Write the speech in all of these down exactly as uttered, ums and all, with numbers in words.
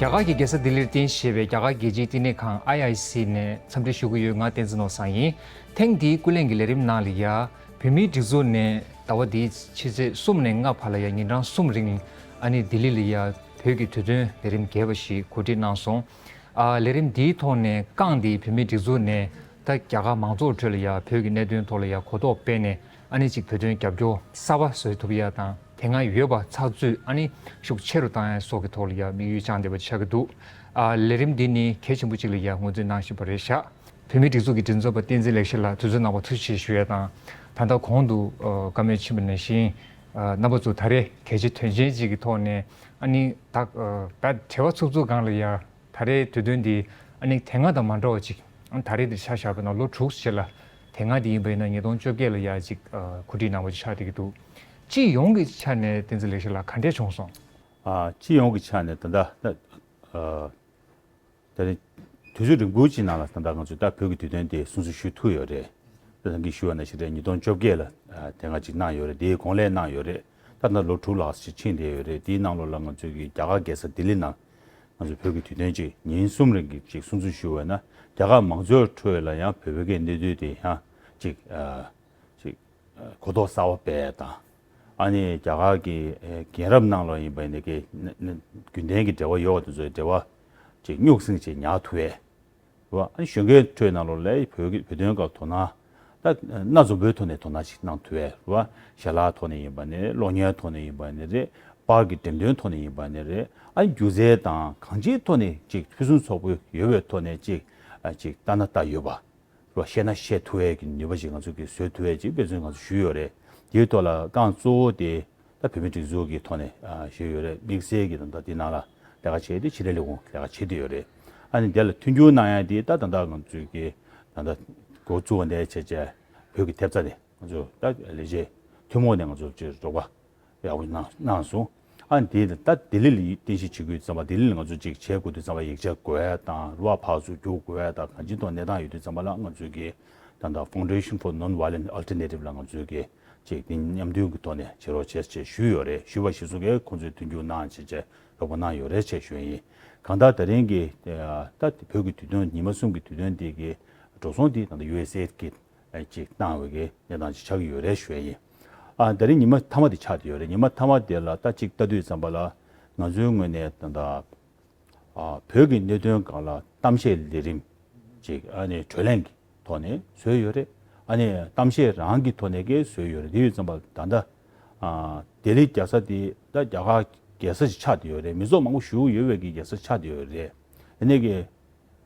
རྒྱ་གར་གྱི་རྒྱལ་ས་ལྡི་ལིར་རྟེན་གཞི་བྱས་པའི་རྒྱ་གར་རྒྱལ་སྤྱིའི་བསྟི་གནས་ཁང་ཨའི་ཨའི་སི་ནས་འཚམས་འདྲི་ཞུ་གི་ཡོད། ང་བསྟན་འཛིན་ནོར་བཟང་ཡིན། ཐེངས་འདིའི་ཀུན་གླེང་གི་ལས་རིམ་ནང་ལ་ཡ། བོད་མིའི་སྒྲིག་འཛུགས་ནས་ཟླ་བ་འདིའི་ཕྱི་ཚེས་གསུམ་ནས་ལྔ་བར་ལ་ཡ་ཉིན་གྲངས་གསུམ་རིང་ཨ་ནི་ལྡི་ལི་ལ་ཡ་བོད་ཀྱི་དུས་སྟོན་ལས་རིམ་རྒྱས་པ་ཞིག་གོ་སྒྲིག་གནང་སོང་། ཨ་ལས་རིམ་འདིའི་ཐོག་ནས་རྐང་འདིའི་བོད་མིའི་སྒྲིག་འཛུགས་ནས་ད་རྒྱ་གར་མང་ཚོགས་ཁྲོད་ལ་ཡ་བོད་ཀྱི་གནད་དོན་ཐོག་ལ་ཡ་གོ་རྟོགས་སྤེལ་ནས། ཨ་ནི་གཅིག་བོད་དོན་རྒྱབ་སྐྱོར་གསར་པ་བཟོ་ཐུབ་ཡ་དང་། དེ་སྔ་ཡོད་པ་ཚགས་ཚུད་ཨ་ནི་ཤུགས་ཆེ་རུ་བཏང་ཡ་སོགས་ཀྱི་ཐོག་ལ་ཡ་དམིགས་ཡུལ་བཅངས་བསྡད་པ་ཆགས་ཀྱི་འདུག་ཨ་ལས་རིམ་འདི་ནི་གལ་ཆེན་པོ་གཅིག་ལ་ཡ་ངོས་འཛིན་གནང་བཞིན་པ་རེད་ཤག་བོད་མིའི་སྒྲིག་འཛུགས་ཀྱི་མགྲིན་ཚབ་པ་བསྟན་འཛིན་ལེགས་བཤད་ལགས་དུས་ཚོད་གནང་བར་ཐུགས་རྗེ་ཆེ་ཞུ་ཡ་དང་། ད་ལྟ་གོང་དུ་ཨ་བཀའ་མོལ་ཕྱིན་པ་ནང་བཞིན། ཨ་རྣམ་པ་ཚོ་ད་རེས་གལ་ཆེ་དོན་ཆེན་གཅིག་གི་ཐོག་ནས་ཨ་ནི་ད་ཨ་ད་བྲེལ་བ་འཚུབ་འཚུབ་སྒང་ལ་ཡ། ད་རེས་དུས་སྟོན་འདི་ཨ་ནི་དེ་སྔ་དང་མ་འདྲ་བ་ཅིག་ཨ་ད་རེས་འདིར་ཆ་བཞག་པ་ན་ལོ་དྲུག་ཕྱིན་ལ། དེ་སྔ་འདི་ཡིན་པ་ཡིན་ན་ཉིས་སྟོང་བཅོ་བརྒྱད་ལ་ཡ་ཅིག་ཨ་གོ་སྒྲིག་གནང་བ་ཅིག་ཆགས་བསྡད་ཀྱི་འདུག་སྤྱི་ཡོངས་ཀྱི་ཆ་ནས་བསྟན་འཛིན་ལེགས་བཤད་ལགས་ག་འདྲས་བྱུང་སོང་། ཨ་སྤྱི་ཡོངས་ཀྱི་ཆ་ནས་ད་ལྟ་ད་ཨ་ད་རེས་དུས་ཚོད་རིང་པོའི་ཅིག་ནང་ལ་ད་ལྟ་ང་ཚོས་ད་བོད་ཀྱི་དུས་སྟོན་དེ་སྲུང་བརྩི་ཞུ་ཐུབ་ཡོད་རེད། ད་ནང་གི་ཞུ་བ་ནང་བཞིན་རེད། ཉིས་སྟོང་བཅོ་བརྒྱད་ལ་ཨ་དེ་སྔ་ཅིག་གནང་ཡོད་རེད། དེའི་གོང་ལས་གནང་ཡོད་རེད། ད་ལྟ་ལོ་དྲུག་ལྷག་ཅིག་ཕྱིན་བསྡད་ཡོད་རེད། དེའི་ནང་ལོགས་ལ་ང་ཚོས་ཀྱི་རྒྱ་གར་རྒྱལ་ས་ལྡི་ལི་ནང་ང་ཚོ་བོད་ཀྱི་དུས་སྟོན་ཅིག་ཉིན་གསུམ་རིང་གི་ཅིག་སྲུང་བརྩི་ཞུ་བ་ན། རྒྱ་གར་མང་གཙོའི་ཁྲོད་ལ་ཡང་བོད་པའི་གི་གནས་ཚུལ་དེ་ཡང་ཅིག་ཨ་ཅིག་ཨ་གོ་རྟོགས་གསར་པ་སྤེལ་དང་། ཨ་ནི་རྒྱ་གར་གྱི་ཨ་རྒན་རབས་ནང་ལོགས་ཡིན་པ་ཡིན་ནའི་གི་ན་ན་རྒྱུན་ལྡན་གྱི་འབྲེལ་བ་ཡོད་པ་དེ་ཚོའི་འབྲེལ་བ་ཅིག་སྨྱུག་སྲིང་ཅིག་ཉར་ཐུབ་པས། རེད་བ། ཨ་ནི་གཞོན་སྐྱེས་ཁྲོད་ནང་ལོགས་ལ་བོད་ཀྱི་བོད་དོན་སྐོར་དོ་སྣང་ད་སྣ་འཛོམས་པོའི་ཐོག་ནས་དོ་སྣང་ཞིག་གནང་ཐུབ་པས། རེད་བ། ཞལ་ལག་ཐོག་ནས་ཡིན་པ་ནས་གློག་བརྙན་ཐོག་ནས་ཡིན་པ་ནས་རེད། པར་གྱི་འགྲེམས་སྟོན་ཐོག་ནས་ཡིན་པ་ནས་རེད། ཨ་ནི་སྒྱུ་རྩལ་དང་གང་ཅིའི་ཐོག་ནས་ཅིག་ཕུན་སུམ་ཚོགས་པོ་ཡོད་པའི་ཐོག་ནས་ཅིག་ཨ་ཅིག་ལྟ་ན་ལྟ་ཡོད་པ། རེད་བ། བཤད་ན་བཤད་ཐུབ་པའི་གི་ནུས་པ་ཅིག་ང་ཚོ་གིས་བཟོ་ཐུབ་པའི་ཅིག་དཔེ་མཚོན་ང་ཚོ་ཞུས་ཡོད་རེད། དེའི་ཐོག་ལ་རྐང་གཙོ་བོ་དེ། ད་བོད་མིའི་སྒྲིག་འཛུགས་ཀྱི་ཐོག་ནས་ཨ་ཞུས་ཡོད་རེད། དམིགས་བསལ་གྱི་ད་ལྟ་དེ་ནང་ལ་ལས་ཀ་བྱས་ཏེ་ཕྱི་དྲིལ་ལས་ཁུངས་ལས་ཀ་བྱེད་བསྡད་ཡོད་རེད། ཨ་ནི་དེ་ལ་མཐུན་འགྱུར་གནང་ཡ་དེ་ད་ད་ལྟ་ང་ཚོའི་གི་ད་ལྟ་འགོ་བཙུགས་པ་ནས་བྱས་བྱས་བོད་ཀྱི་ཐེབས་རྩ་དེ་ང་ཚོ་ད་ལས་བྱེད་ཐུན་མོང་ནས་ང་ཚོ་ཅིག་རོགས་པ་ཡག་པོ་གནང་གནང་སོང་། ཨ་ནི་དེ་ད་ལྡི་ལི་ལ་རྟེན་གཞི་བྱེད་དགོས་དུས་ཙམ་པ། ལྡི་ལི་ལ་ང་ཚོ་ཅིག་བྱེད་དགོས་དུས་ཙམ་པ་ཡིག་ཆ་དགོས་ཡ་དང་། རུ་བ་ཕར་ཚུར་རྒྱུག་དགོས་ཡ་དང་། གང་ཅིའི་ཐོག་གནས་སྟངས་ཡོད་དུས་ཙམ་པ་ལ་ང་ཚོའི་གི་ད་ལྟ་Foundation for Non-Violent Alternative ལ་ང་ཚོའི་གི་ཅིག་དེ་མཉམ་མཐུན་གྱི་ཐོག་ནས་བྱེད་རོགས་བྱེད་ཅེས་ཞུས་ཡོད་རེད། ཞུས་པ་གཞིར་བཟུང་གིས་ཁོང་ཚོས་མཐུན་འགྱུར་གནང་བྱས་བྱས་རོགས་པ་གནང་ཡོད་རེད་ཅེས་ཞུ་ཡ་ཡིན། གང་ལྟར་ད་རིང་གི་ད་བོད་ཀྱི་དུས་སྟོན་ཉི་མ་གསུམ་གྱི་དུས་སྟོན་འདི་གི་འགྲོ་སོང་འདི་ད་ལྟ་ཡུ་ཨེས་ཨེ་ཌི་གིས་ཅིག་གནང་བའི་གི་གནས་སྟངས་ཅིག་ཆགས་ཀྱི་ཡོད་རེད་ཞུ་ཡ་ཡིན། ཨ་ད་རིང་ཉི་མ་མཐའ་མ་དེ་ཆགས་བསྡད་ཡོད་རེད། ཉི་མ་མཐའ་མ་དེ་ལ་ད་ཅིག་ལྟ་དུས་ཙམ་པ་ལ་ང་ཚོའི་ངོས་ནས་ད་ལྟ་ཨ་བོད་ཀྱི་གནད་དོན་སྒང་ལ་གཏམ་བཤད་ལས་རིམ་ཅིག་ཨ་ནི་གྲོས་གླེང་གི་ཐོག་ནས་བཟོས་ཡོད་རེད། ཨ་ནི་གཏམ་བཤད་རང་གི་ཐོག་ནས་ཀྱང་བཟོས་ཡོད་རེད། དེ་ཡོད་ཙམ་པ་ད་ལྟ་ཨ་ལྡི་ལི་རྒྱལ་ས་དེ་ད་རྒྱ་གར་རྒྱལ་ས་ཞིག་ཆགས་བསྡད་ཡོད་རེད། མི་ཚོགས་མང་པོ་ཞེ་པོ་ཡོད་པའི་གི་རྒྱལ་ས་ཆགས་བསྡད་ཡོད་རེད། ཡིན་ནའི་གི་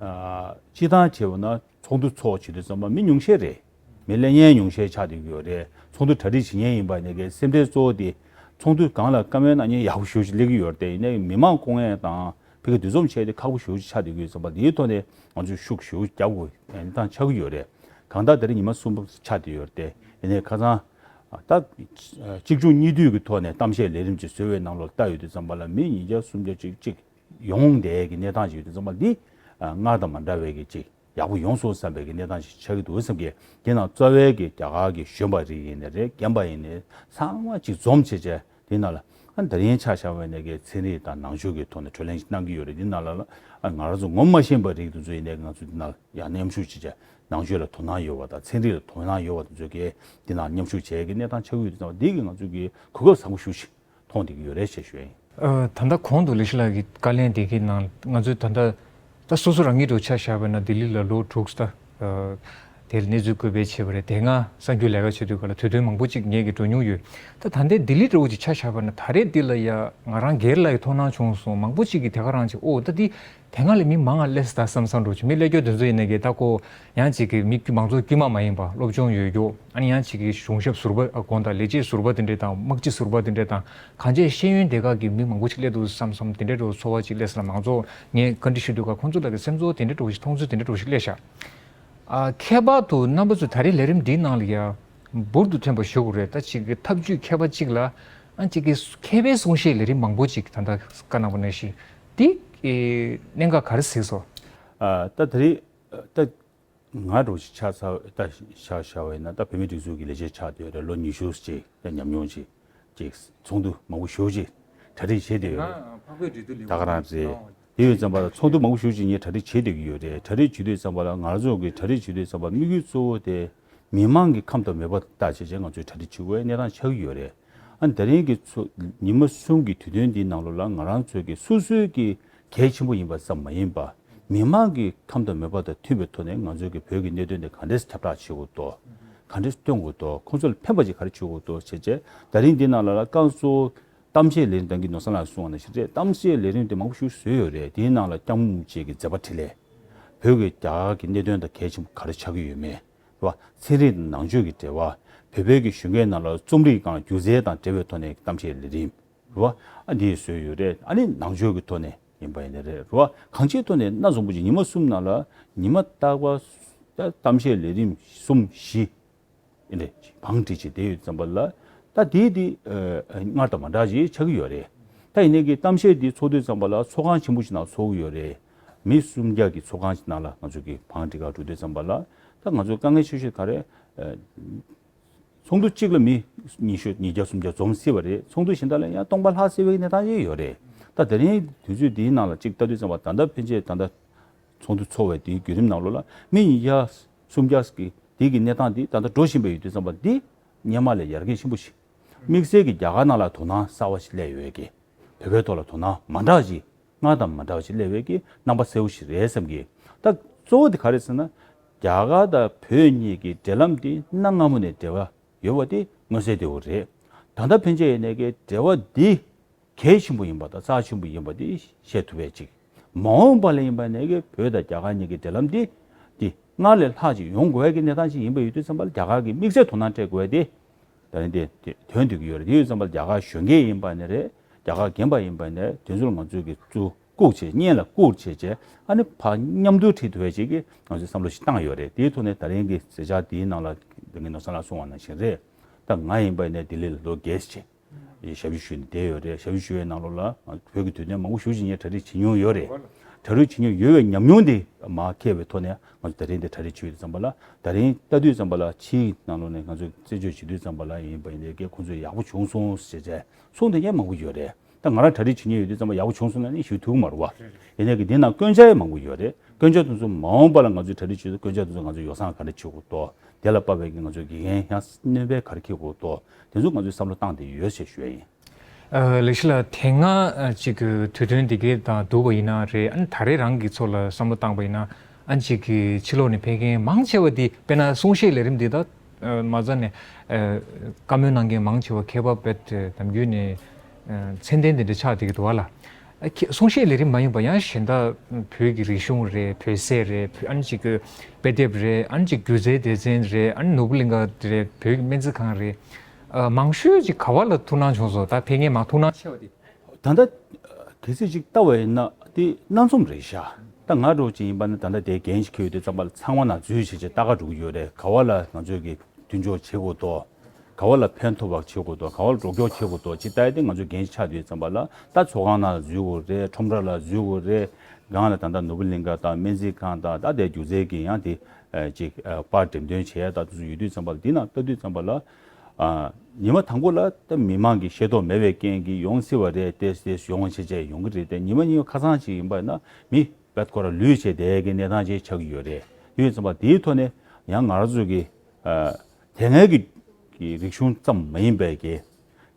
ཨ་སྤྱིར་བཏང་བྱས་པ་ན་ཚོགས་འདུ་ཚོགས་བྱེད་དུས་ཙམ་པ་མི་ཉུང་ཤས་རེད། མི་སླེབས་མཁན་ཉུང་ཤས་ཆགས་བསྡད་ཀྱི་ཡོད་རེད། ཚོགས་འདུ་གྲ་སྒྲིག་བྱེད་མཁན་ཡིན་པ་ནས་ཀྱི་སེམས་ཁྲལ་གཙོ་བོ་དེ་ཚོགས་འདུ་སྒང་ལ་བཀའ་མོལ་གནང་མཁན་ཡག་པོ་ཞེ་པོ་ཅིག་སླེབས་ཀྱི་ཡོད་རེད་དེ། ཡིན་ནའི་མི་མང་སྐུ་ངལ་དང་ཕ་གི་འདུ་འཛོམས་བྱས་ཏེ་ཁག་པོ་ཞེ་པོ་ཅིག་ཆགས་བསྡད་ཀྱི་ཡོད་ཙམ་པ། དེའི་ཐོག་ནས་ང་ཚོས་ཤུགས་ཞེ་པོ་རྒྱག་དགོས་གནས་སྟངས་ཆགས་ཀྱི་ཡོད་རེད། གང་ལྟར་དེ་རིང་ཉི་མ་གསུམ་པ་ཆགས་བསྡད་ཡོད་རེད་དེ། ཡིན་ནའི་ཁ་སང་ད་གཅིག་མཇུག་གཉིས་མཐུད་ཀྱི་ཐོག་ནས་གཏམ་བཤད་ལས་རིམ་ཅིག་བཟོས་པའི་ནང་ལོགས་ལྟ་ཡོད་དུས་ཙམ་པ་ལ་མི་ཉིས་བརྒྱ་སུམ་བརྒྱ་ཅིག་ཅིག་ཡོང་བསྡད་ཀྱི་གནས་སྟངས་ཅིག་ཡོད་དུས་ཙམ་པ་འདི་སྔར་དང་མ་འདྲ་བའི་གི་ཅིག་ཡག་པོ་ཡོང་སོང་བསམ་པའི་གི་གནས་སྟངས་ཤིག་ཆགས་ཀྱི་འདུག་བསམ་གི། དེ་ནང་རྩ་བའི་གི་རྒྱ་གར་གི་གཞོན་པ་རིགས་ཡིན་ནའི་རེད། རྒན་པ་ཡིན་ནའི་ཚང་མ་གཅིག་འཛོམས་བྱས་བྱས་དེ་ནང་ལ་ཨ་ད་རིང་ཆ་བཞག་པ་ཡིན་ནའི་གི་ཚན་རིག་དང་ནང་ཆོས་ཀྱི་ཐོག་ནས་གྲོས་གླེང་ཞིག་གནང་གི་ཡོད་རེད། དེ་ནང་ལ་ལ་ཨ་ང་རང་ཚོ་ངོ་མ་ཤེས་པ་རིགས་དེ་ཚོ་ཡིན་ནའི་ང་ཚོ་དེ་ནང་ཡང་མཉམ་ཞུགས་བྱས་བྱས་ནང་ཆོས་ལ་དོ་སྣང་ཡོད་པ་དང་ཚན་རིག་ལ་དོ་སྣང་ཡོད་པ་དེ་ཚོ་གི་དེ་ནང་མཉམ་ཞུགས་བྱས་ཀྱི་གནས་སྟངས་ཆགས་ཀྱི་ཡོད་དུས་ཙམ་པ་འདི་གི་ང་ཚོ་གི་གོ་སྐབས་བཟང་པོ་ཞེ་པོ་ཅིག་མཐོང་བསྡད་ཀྱི་ཡོད་རེད་ཅེས་ཞུ་ཡ་ཡིན། ཨ་ད་ལྟ་གོང་དུ་ལེགས་བཤད་ལགས་ཀྱིས་བཀའ་ལན་དེ་གའི་ནང་ང་ཚོས་ད་ལྟ་ད་སོ་སོ་རང་ཉིད་དུ་ཆ་བཞག་པ་ན་ལྡི་ལི་ལ་ལོ་དྲུག་ཙམ་ཨ་དེ་ལ་གནས་ཚུལ་བཀོད་སྤེལ་བྱས་པ་རེད། དེ་སྔ་གསར་འགྱུར་ལས་ཀ་བྱེད་དུས་སྐབས་ལ་དུས་སྟོན་མང་པོ་ཅིག་ངེད་ཀྱིས་འགྲོ་མྱོང་ཡོད། ད་ད་ལྟའི་ལྡི་ལི་འདྲ་བོ་ཅིག་ཆ་བཞག་པ་ན་ད་རེས་འདི་ལ་ཡ་ང་རང་སྒེར་ལ་ཡ་ཐུགས་སྣང་བྱུང་སོང་། མང་པོ་ཅིག་གིས་དེ་ག་རང་ཅིག་ཨོ་ད་འདི་དེ་སྔ་ལས་མི་མང་ང་སླེབས་ད་བསམ་བསམ་འགྲོ་ཅིག་མི་སླེབས་རྒྱུ་དེ་ཚོ་ཡིན་ནའི་གི་ད་ཁོ་ཡང་ཅིག་གི་མི་དཀྱུས་མང་ཚོགས་དཀྱུས་མ་མ་ཡིན་པ་སློབ་སྦྱོང་ཡོད་རྒྱུ། ཨ་ནི་ཡང་ཅིག་གི་གཞུང་ཞབས་ཟུར་པ་ཨ་དགོངས་དག་ལས་བྱེད་ཟུར་པ་དེ་འདྲས་དང་དམག་སྤྱི་ཟུར་པ་དེ་འདྲས་དང་གང་ཅིའི་ཤེས་ཡོན་སྡེ་ཁག་གི་མི་མང་པོ་ཅིག་སླེབས་འདུག་བསམ་བསམ་དེ་འདྲས་འགྲོ་ཚོར་བ་ཅིག་སླེབས་སོང་ལ། མང་ཚོགས་ངས་བཀའ་འདྲི་ཞུ་དུས་ཀ་ཁོང་ཚོ་ལ་གི་སེམས་ཚོར་དེ་འདྲས་འགྲོ་ཞིག་མཐོང་ཚུལ་དེ་འདྲས་འགྲོ་ཞིག་སླེབས་ཤག་ཨ་ཁྱད་པར་དུ་རྣམ་པ་ཚོས་ད་རེས་ལས་རིམ་འདིའི་ནང་ལ་ཡ་འབུར་དུ་ཐོན་པ་ཞུ་དགོས་རེད། ད་ཅིག་གི་ཐབས་ཇུས་མཁས་པ་ཅིག་ལ་ཨ་ཅིག་གི་མཁས་པའི་གསུང་བཤད་ལས་རིམ་མང་པོ་ཅིག་ད་ལྟ་བཀའ་གནང་བ་ནང་བཞིན་འདི་གནད་འགག་ག་རེ་གཟིགས་སོང་། ཨ་ད་ད་རེས་ད། ང་འདྲ་བོ་ཞིག་ཆགས་ཚར་ད་ཤ་ཤ་བས་ན་ད་བོད་མིའི་སྒྲིག་འཛུགས་ཀྱི་ལས་བྱེད་ཆགས་བསྡད་རེད། ལོ་ཉི་ཤུ་ཅིག་ད་ཉམས་མྱོང་ཅིག་ཅིག་ཚོགས་འདུ་མང་པོ་ཞེ་པོ་ཅིག་གྲ་སྒྲིག་བྱས་བསྡད་ཡོད་རེད། ད་ག་རང་རེད། དེ་ཡོད་ཙམ་པ་ལ་ཚོགས་འདུ་མང་པོ་ཞེ་པོ་ཅིག་ངས་གྲ་སྒྲིག་བྱེད་བསྡད་ཀྱི་ཡོད་རེད། གྲ་སྒྲིག་བྱེད་དུས་ཙམ་པ་ལ་ང་རང་ཚོ་གི་གྲ་སྒྲིག་བྱེད་དུས་ཙམ་པ་དམིགས་ཡུལ་གཙོ་བོ་དེ་མི་མང་གི་ཁམས་དང་མོས་པ་ལྟ་བྱས་བྱས་ང་ཚོས་གྲ་སྒྲིག་བྱེད་དགོས་གནས་སྟངས་ཆགས་ཀྱི་ཡོད་རེད། ཨ་ནི་དེ་རིང་གི་ཚོ་ཉི་མ་གསུམ་གྱི་དུས་སྟོན་འདིའི་ནང་ལོགས་ལ་ང་རང་ཚོ་གི་སོ་སོའི་གི་གལ་ཆེན་པོ་ཡིན་པ་ཙམ་མ་ཡིན་པ། མི་མང་གི་ཁམས་དང་མོས་པ་དང་མཐུན་པའི་ཐོག་ནས་ང་ཚོའི་གི་བོད་ཀྱི་གནད་དོན་དེ་ག་འདྲས་ཁྱབ་བསྒྲགས་བྱེད་དགོས་འདུག་ག་འདྲས་སྟོན་དགོས་འདུག་ཁོང་ཚོ་ལ་ཕན་པ་ཅིག་ག་རེ་བྱེད་དགོས་འདུག་བྱས་བྱས་ད་རིང་འདི་ནང་ལ་ལ་རྐང་གཙོ་བོ་གཏམ་བཤད་ལས་རིམ་ད་གིན་ནོར་བཟང་ལགས་གསུངས་པ་ནང་བཞིན་རེད། གཏམ་བཤད་ལས་རིམ་དེ་མང་པོ་ཞིག་བཟོས་ཡོད་རེད། དེའི་ནང་ལ་སྐྱབས་མགོན་རིན་པོ་ཆེ་གི་མཛད་པ་འཕྲིན་ལས། བོད་ཀྱི་རྒྱ་གར་གྱི་གནད་དོན་དང་གལ་ཆེན་པོ་ག་རེ་ཆགས་ཀྱི་ཡོད་མེད། རེད་བ། ཚན་རིག་དང་ནང་ཆོས་ཀྱི་འབྲེལ་བ། བོད་པའི་གི་གཞོན་སྐྱེས་ནང་ལ་རྩོམ་རིག་སྒང་སྒྱུ་རྩལ་དང་འབྲེལ་བའི་ཐོག་ནས་གཏམ་བཤད་ལས་རིམ། རེད་བ། ཨ་འདི་བཟོས་ཡོད་རེད། ཨ་ནི་ནང་ཆོས་ཀྱི་ཐོག་ནས་ཡིན་པ་ཡིན་ནའི་རེད། རེད་བ། གང་ཅིའི་ཐོག་ནས་སྣ་བཟུང་པོ་ཅིག་ཉི་མ་གསུམ་ནང་ལ་ཉི་མ་རྟག་པར་གཏམ་བཤད་ལས་རིམ་གསུམ་བཞི་ཨེ་འདྲ་བང་སྒྲིག་བྱས་བསྡད་ཡོད་ཙམ་པ་ལ། ད་དེ་དེ་ཨ་སྔར་དང་མ་འདྲ་ཞིག་ཆགས་ཀྱི་ཡོད་རེད། ད་ཡིན་ནའི་གི་གཏམ་བཤད་འདི་ཚོགས་དུས་ཙམ་པ་ལ་ཚོགས་ཁང་ཆེན་པོ་ཞིག་ནང་ཚོགས་ཀྱི་ཡོད་རེད། མི་སུམ་བརྒྱ་གི་ཚོགས་ཁང་ཞིག་ནང་ལ་ང་ཚོ་གི་བང་སྒྲིག་ག་འགྲོ་དུས་ཙམ་པ་ལ། ད་ང་ཚོ་དཀའ་ངལ་ཆེ་ཤོས་ག་རེ། ཨ་ཚོགས་འདུ་གཅིག་ལ་མི་ཉི་ཤུ་ཉིས་བརྒྱ་སུམ་བརྒྱ་འཛོམས་སྲིད་པ་རེད། ཚོགས་འདུ་གཞན་དག་ལ་ཡང་སྟོང་པ་ལྷག་སྲིད་པའི་གནས་སྟངས་ཅིག་ཡོད་རེད། ད་དེ་རིང་དུས་ཚོད་འདིའི་ནང་ལ་གཅིག་ལྟ་དུས་ཙམ་པ་ད་ལྟ་ཕན་ཆད་ད་ལྟ་ཚོགས་འདུ་ཚོགས་པའི་དེའི་བརྒྱུད་རིམ་ནང་ལོགས་ལ་མི་ཉིས་བརྒྱ་སུམ་བརྒྱ་གི་དེ་གི་གནས་སྟངས་འདི་ད་ལྟ་འགྲོ་བཞིན་པ་ཡོད་དུས་ཙམ་པ་འདི་སྔོན་མ་ལས་ཡར་རྒྱས་ཆེན་པོ་ཞིག་དམིགས་བསལ་གྱི་རྒྱ་གར་ནང་ལ་དོ་སྣང་གསར་བ་ཞིག་སླེབས་ཡོད་ཀྱི། བོད་པའི་ཐོག་ལ་དོ་སྣང་མ་འདྲ་བ་ཞིག་སྔར་དང་མ་འདྲ་བ་ཞིག་སླེབས་ཡོད་ཀྱི་རྣམ་པ་གསལ་བོ་ཞིག་རེད་བསམ་གྱི། ད་གཙོ་བོ་དེ་ག་རེ་ཟེར་ན། རྒྱ་གར་དང་བོད་གཉིས་ཀྱི་འབྲེལ་ལམ་དེ་གནའ་སྔ་མོ་ནས་འབྲེལ་བ་ཡོད་པ་དེ་མངོན་གསལ་དོད་པོ་རེད། ད་ལྟ་ཕན་ཆད་ཡིན་ནའི་གི་འབྲེལ་བ་འདི་གལ་ཆེན་པོ་ཡིན་པ་དང་རྩ་ཆེན་པོ་ཡིན་པ་དེ་ཤེས་ཐུབ་པའི་ཅིག་མ་འོངས་པ་ལ་ཡིན་པ་ནས་ཀྱི་བོད་དང་རྒྱ་གར་གཉིས་ཀྱི་འབྲེལ་ལམ་འདི་འདི་སྔར་ལས་ལྷག་ཅིག་ཡོང་དགོས་ཀྱི་གནས་སྟངས་ཤིག་ཡིན་པ་ཡོད་དུས་ཙམ་པ་ལ་རྒྱ་གར་གྱིས་དམིགས་བསལ་དོ་སྣང་སྤྲད་དགོས་དེ་ད་རིང་དེ་དེ་དོན་སྡུད་ཀྱི་ཡོད་རེད། དེ་ཡོད་ཙམ་པ་ལ་རྒྱ་གར་གཞོན་སྐྱེས་ཡིན་པ་ནས་རེད། རྒྱ་གར་རྒན་པ་ཡིན་པ་ནས་དེ་ཚོར་ང་ཚོས་ཀྱི་གཙོ་བཀུག་བྱས་སྙན་ལ་བཀུག་བྱས་བྱས་ཨ་ནི་ཕར་མཉམ་དུ་ཁྲིད་ཐུབ་པའི་ཅིག་གི་ང་ཚོས་བསམ་བློ་ཞིག་བཏང་ཡོད་རེད། དེའི་ཐོག་ནས་ད་རིང་གི་མཛད་འཆར་དེའི་ནང་ལ་དེ་གི་ནོར་བཟང་ལགས་གསུངས་པ་ནང་བཞིན་རེད། ད་ང་ཡིན་པ་ནས་ལྡི་ལི་ལ་ལོ་བརྒྱད་ཅིག་ཞབས་ཞུ་ཞུས་ནས་བསྡད་ཡོད་རེད། ཞབས་ཞུ་ཞུ་བའི་ནང་ལོགས་ལ་ང་བོད་ཀྱི་དུས་སྟོན་མང་པོ་ཞེ་པོ་ཅིག་ངས་གྲ་སྒྲིག་བྱེད་མྱོང་ཡོད་རེད། གྲ་སྒྲིག་བྱེད་མྱོང་ཡོད་པའི་ཉམས་མྱོང་དེ་མར་འཁྱེར་བའི་ཐོག་ནས་ང་ཚོ་ད་རིང་འདིར་གྲ་སྒྲིག་བྱེད་ཡོད་དུས་ཙམ་པ་ལ་ད་རིང་ལྟ་དུས་ཙམ་པ་ལ་ཕྱིའི་ནང་ལོགས་ནས་ང་ཚོས་རྩད་གཅོད་བྱེད་དུས་ཙམ་པ་ལ་ཡིན་པ་ཡིན་ནའི་ཀྱེ་ཁོང་ཚོས་ཡག་པོ་བྱུང་སོང་ཟེར་བྱས་གསུང་མཁན་མང་པོ་ཡོད་རེད། ད་ང་རང་གྲ་སྒྲིག་བྱེད་མྱོང་ཡོད་དུས་ཙམ་པ་ཡག་པོ་བྱུང་སོང་ན་ནི་ཞུ་ཐུབ་ཀྱི་མ་རེད་བ། ཡིན་ནའི་ཀྱེ་འདི་ནང་སྐྱོན་ཆ་ཡང་མང་པོ་ཡོད་རེད། སྐྱོན་ཆ་དེ་ཚོ་མ་འོངས་པ་ལ་ང་ཚོས་གྲ་སྒྲིག་བྱེད་དུས་སྐྱོན་ཆ་དེ་ཚོ་ང་ཚོས་ཡོ་བསྲང་ག་འདྲ་བྱེད་དགོས་འདུག་དེ་ལ་དཔག་པའི་ང་ཚོས་དགེ་རྒན་ཡང་སྣོན་པ་ག་རེ་འཁྱེར་དགོས་འདུག་དེ་ཚོ་ང་ཚོས་བསམ་བློ་བཏང་བསྡད་ཡོད་ཅེས་ཞུ་ཡ་ཡིན། ཨ་ལེགས་བཤད་ལགས། དེ་སྔ་ཨ་ཅིག་གི་དུས་སྟོན་འདི་གའི་དང་བསྡུར་བ་ཡིན་ན་རེད། ཨ་ནི་ད་རེས་རང་གི་ཚོ་ལ་བསམ་བློ་བཏང་པ་ཡིན་ན་ཨ་ཅིག་གི་ཕྱི་ལོགས་ནས་ཕེབས་མཁན་མང་ཆེ་བ་འདི་དཔེར་ན་གསུང་བཤད་ལས་རིམ་འདི་དག་ཨ་མ་རྩ་ནས་ཨ་བཀའ་མོལ་གནང་མཁན་མང་ཆེ་བ་མཁས་པ་དཔེ་ནམ་རྒྱུན་ནས་ཨ་མཚན་ལྡན་དེ་འདྲ་ཆགས་བསྡད་ཀྱི་འདུག་བ་ལ། ཨ་ཁྱེད་གསུང་བཤད་ལས་རིམ་མ་ཡིན་པ་ཡང་གཞན་དག་བོད་ཀྱི་རིག་གཞུང་རེད། བོད་ཟས་རེད། བོད་ཨ་ནི་ཅིག་གི་དཔེ་དེབ་རེད། ཨ་ནི་ཅིག་སྒྱུ་རྩལ་སྡེ་ཚན་རེད། ཨ་ནི་ནོར་བུ་གླིང་ག་རེད། བོད་ཀྱི་སྨན་རྩིས་ཁང་རེད། ཨ་མང་ཤོས་ཅིག་ག་བ་ལ་ཐུགས་སྣང་བྱུང་སོང་། ད་ཕེབས་མཁན་མང་ཐུགས་སྣང་ཆེ་བ་དེ། ད་ལྟ་གལ་སྲིད་ཅིག་ལྟ་བ་ཡིན་ན་དེ་སྣ་འཛོམས་རེད་ཤག་ད་ང་འདྲ་བོ་ཅིག་ཡིན་པ་ན་ད་ལྟ་དེ་འགན་ཞིག་འཁྱེར་ཡོད་དུས་ཙམ་པ་ལ་ཚང་མ་ནང་འཛུལ་བྱས་བྱས་ལྟ་ག་འགྲོ་གི་ཡོད་རེད། ག་བ་ལ་ང་ཚོས་ཀྱི་མཐུན་སྦྱོར་བྱེད་དགོས་འདུག་ག་བ་ལ་ཕན་ཐོགས་པ་བྱེད་དགོས་འདུག་ག་བ་ལ་རོགས་སྐྱོར་བྱེད་དགོས་འདུག་ཅིག་ལྟ་ཡ་དེ་ང་ཚོའི་འགན་ཞིག་ཆགས་དུས་ཙམ་པ་ལ་ད་ཚོགས་ཁང་ནང་འཛུལ་དགོས་རེད། ཁྲོམ་ར་ལ་འཛུལ་དགོས་རེད། སྒང་ལ་ད་ལྟ་ནོར་བུ་གླིང་ག་དང་སྨན་རྩིས་ཁང་དང་ད་ལྟའི་སྒྱུ་རྩལ་གྱི་ཡང་དེ་ཅིག་པར་འགྲེམས་སྟོན་བྱས་ཡ་ད་དེ་ཚོ་ཡོད་དུས་ཙམ་པ་ལ་དེ་ནང་ལྟ་དུས་ཙམ་པ་ལ། ཨ་ཉི་མ་དང་པོ་ལ་ད་མི་མང་གི་ཤེས་རྟོགས་མེད་པའི་རྐྱེན་གྱིས་ཡོང་སྲིད་པ་རེད། ཏེས་ཏེས་ཡོང་བྱས་བྱས་ཡོང་གི་རེད་དེ། ཉི་མ་གཉིས་པ་ཁ་སང་ཅིག་ཡིན་པ་ན་མི་བད་ཁོ་ར་ལུས་བྱས་བསྡད་ཀྱི་གནས་སྟངས་ཅིག་ཆགས་ཀྱི་ཡོད་རེད། དེ་ཡོད་ཙམ་པ་དེའི་ཐོག་ནས་ཡང་ང་རང་ཚོ་གི་ཨ་དེ་སྔའི་གི་གི་རིག་གཞུང་ཙམ་མ་ཡིན་པའི་གི་